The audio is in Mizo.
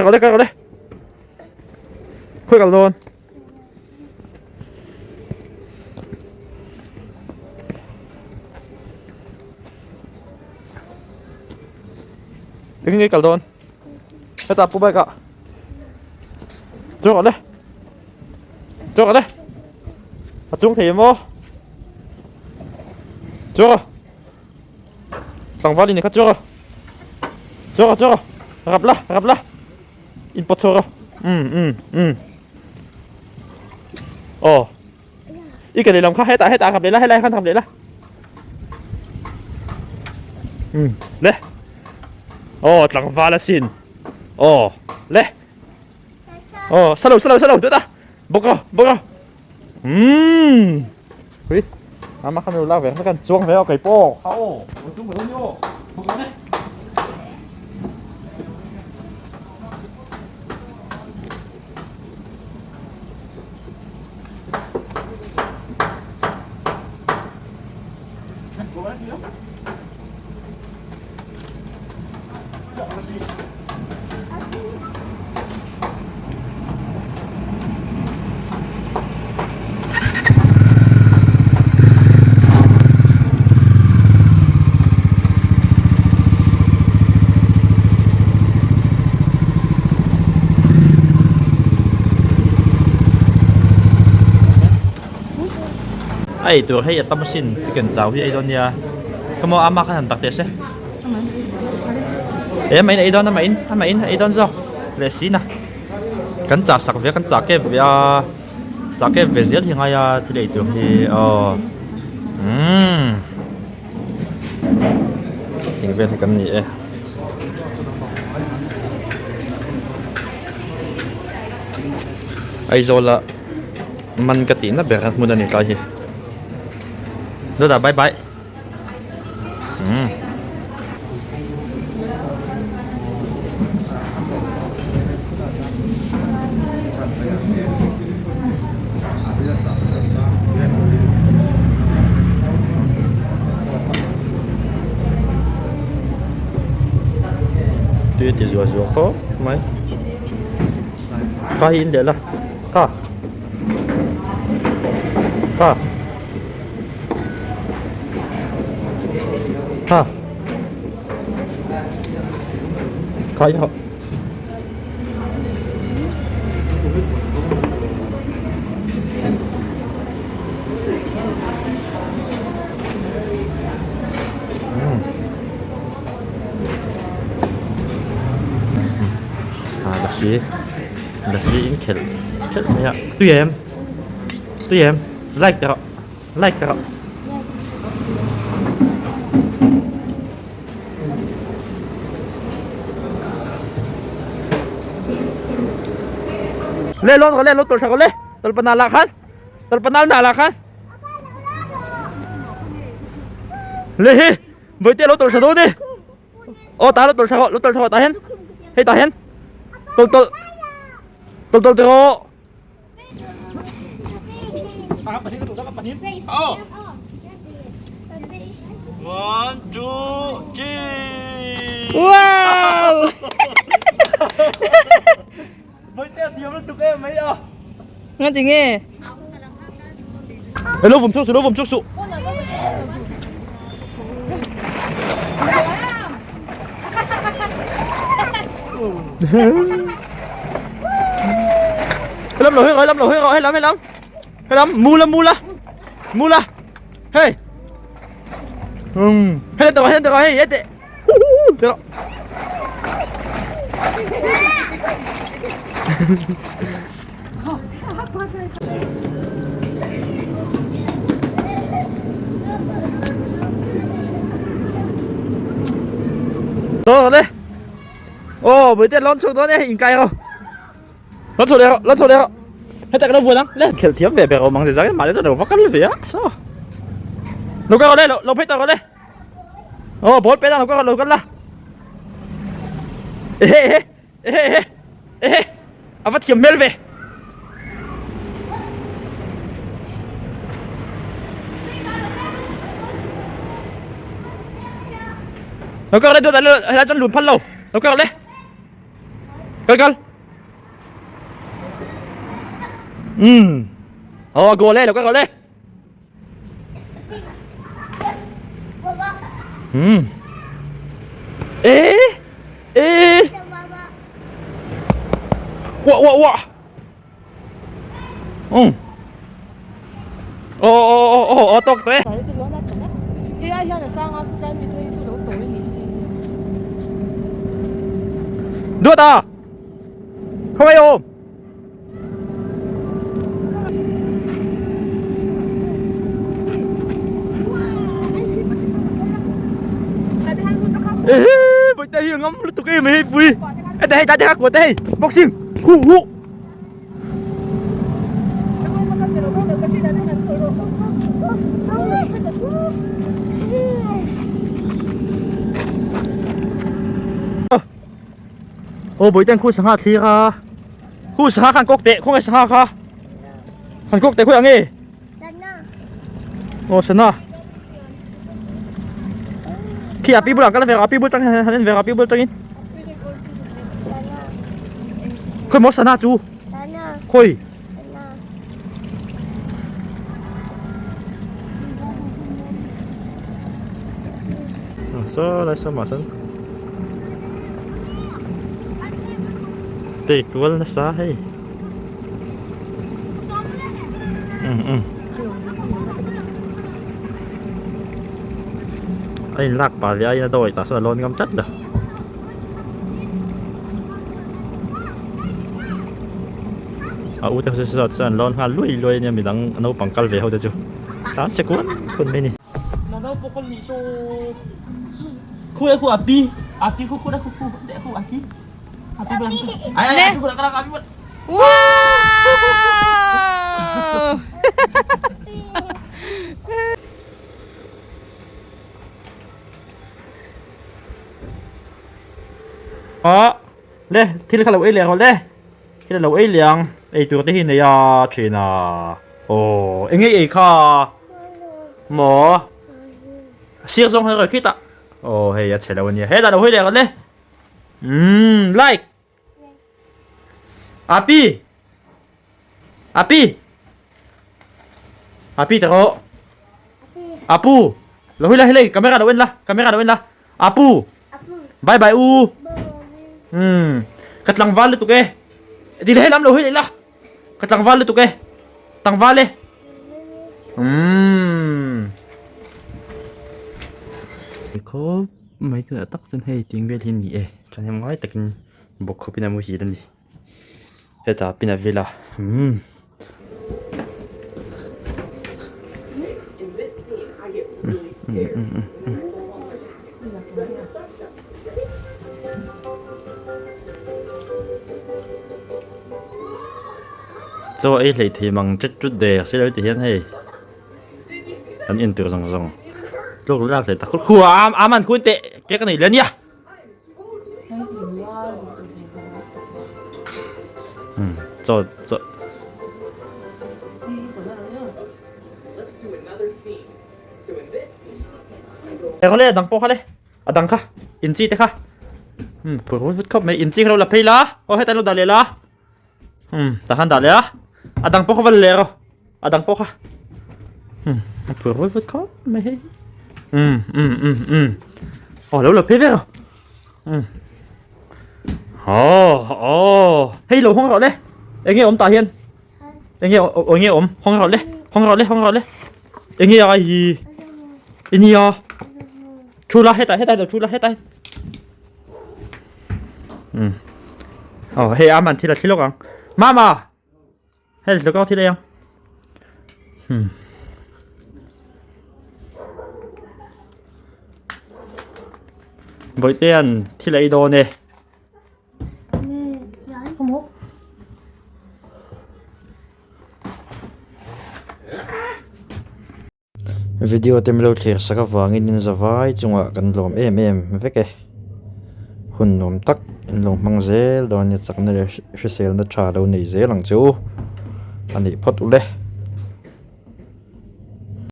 Kal rawh le, kal rawh le. Khawi kal dawn? Engin nge kal dawn? Hetah pu bike ah. Chuang rawh le. Chuang rawh le. A chuang thei em aw? Chuang rawh. Tlangval in kha chuang rawh. Chuang rawh, chuang rawh. Rap la, rap la. In pawt chhuak rawh. Um um um. Aw. I ke lehlam kha hetah hetah rap leh la, helai khan rap leh la. Um le. Aw tlangval asin. Aw le. Aw salo salo salo dawt a. Bawk rawh bawk rawh. Umm. Hui. Ama khan lo lak ve kan chuang ve aw kei pawh. Kha aw. Lo chuang ve dawn ni aw. Bawk rawh le. A ei tur hei a tam asin chicken chau hi a ei dawn nia khawmaw ama khan han tak teh se e amah in a ei dawn amah in amah in a ei dawn zawk leh si na kan chah sak ve a kan chah kep ve a chah kep ve zel hi ngai a thil ei tur hi aw umm eng vel hi kan ni e. Aizawl a man ka tihna ber a hmun a ni tlai hi Dawtah bye bye umm. Tui a ti zuah zuah khawp mai. Kha hi in leh la kha kha kha kha in hawh. Ah lasi lasi in khelh khelh mai a tui em tui em like ta rawh like ta rawh. Le lon rawh le lo tawlh thla rawh le tawlh panal ah khan tawlh panal nal ah khan le hi bawihte lo tawlh thla dawn e. Aw ta lo tawlh thla rawh lo tawlh thla rawh tah hian hei tah hian tawlh tawlh tawlh tawlh tiraw. One two three. Wow! Bawihte a thiam lutuk em mai a. Nga ti nge? Hello vum chuk su lo vum chuk su. Helam lo helam lo helam helam helam mu la mu la mu la hey um hey tao hey tao hey hey hu hu hu tao Rồi đây. Ồ, với tiền lon xuống đó nè, in cay không? Lon xuống đây không? Lon xuống đây không? Hết tại cái đâu vừa lắm. Lên khel thiam về bè mang gì ra mà lấy cho vắt cắn về á. Sao? Lo cái đây, lo hết tao đây. Ồ, bố bé tao lo cái la. Ê ê ê ê ê. A va thiam hmel ve. Lo kal le dawt helai chuan lun phal lo. Lo kal le. Kal kal. Um. Oh, go le, lo kal le. Um. Eh? Eh? Wa wa wa. Um. Oh oh oh oh, tok te. Duat a! Khawngaih awm! Ehe, bawihte hi a ngam lutuk em hei pui. Ete hei tate kha kuat te hei boxing hu hu. Aw bawihte an khu sangha thlir a khu sangha khan kawk teh khawnge sangha kha han kawk teh khawiah nge aw sana khi a pi bulah kal ve a pi bul tang han en ve a pi bul tangin khawi maw sana chu khawi Saw lai sawmah sawn tei kual nasa hei um um a in lak pah ve a in a dawi tah sawn a lawn ngam tlat lo. A u te ho chu chuan lawn nghal luai luai a nia midang naupang kal ve ho te chu tlan che kuan kuan mai a ni. Wow! Aw le thil kha lo ei leh rawh le thil a lo ei leh ang ei tur te hi nei a thin a aw eng nge ei kha maw sir zawng hi a rawn khit a aw hei a chhe lo ania hetah lo hawi leh rawh le umm like api api api ta rawh apu lo hawi la helai camera lo en la camera lo en la apu Bye bye u. Hmm. Ka tlangval lutuk e. Di le lam lo hi la. Ka tlangval lutuk e. Tlangval e. Hmm. Kho mai tu tak chuan hei ting vel hi ni e. Thahnem ngai takin bawk khawpin a muhil a ni. Hetah pin a vil a. Hmm. Chaw ei hlei thei mang ṭet ṭut der si lo ti hian hei kan en tur zawng zawng tluk lak leh tak khu a a man khun teh ke ka nei le nia. Chaw chaw Eng le dang pawh kha le a dang kha in chi te kha um phur vut vut khawp mai in chi kha lo la phei la aw heta lo dah leh la um tah khan dah leh a a dang pawh kha va leh rawh a dang pawh kha um a phur vut vut khawp mai hei um um um um aw lo la phei ve rawh um aw aw hei lo hawng rawh le eng nge awm tah hian eng nge eng nge awm hawng rawh le hawng rawh le hawng rawh le eng nge a hi ania thu la hetah hetah lo thu la hetah um aw hei a man thil a thli lawk ang mama hei lo kau thil ei ang um Bawihte-a'n thil a ei dawn e. Video te milo thlir sak avangin in zavai chungah kan lawm em em vek e. Hun nuam tak in lo hmang zel dawn nia chakna leh hriselna tha lo nei zel ang che u a nih phawt u le.